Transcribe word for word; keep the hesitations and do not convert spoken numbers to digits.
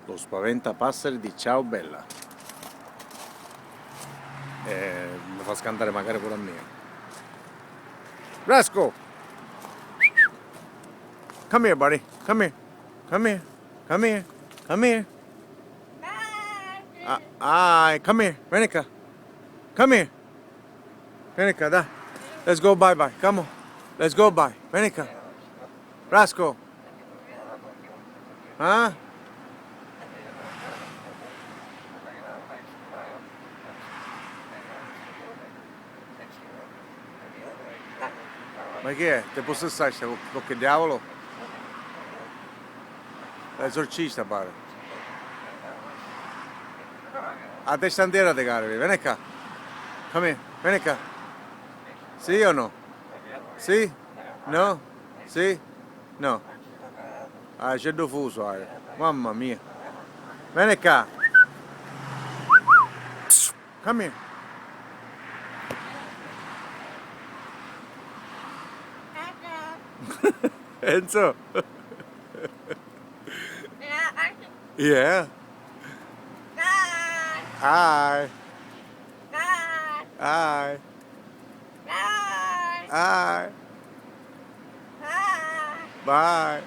Lu spaventapàssari di Ciao Bella. Eh, mi fa scantari macari puru a mia. Brasco! Come here, buddy. Come here. Come here. Come here. Come here. Ah, ah, come here. Veni ccà. Come here. Veni ccà, dai. Let's go bye bye. Come on. Let's go bye. Veni ccà. Brasco. Ah? Ma chi è? Ti possessasti cu, cu che diavolo? L'esorcista pare. A testa intera ti carichi, veni ccà. Come here, veni ccà. Sì o no? Sì? No? Sì? No. Ah, c'è ddu fusu, hai. Mamma mia. Veni ccà. Come here. Enzo. Yeah. Hi. Hi. Hi. Bye.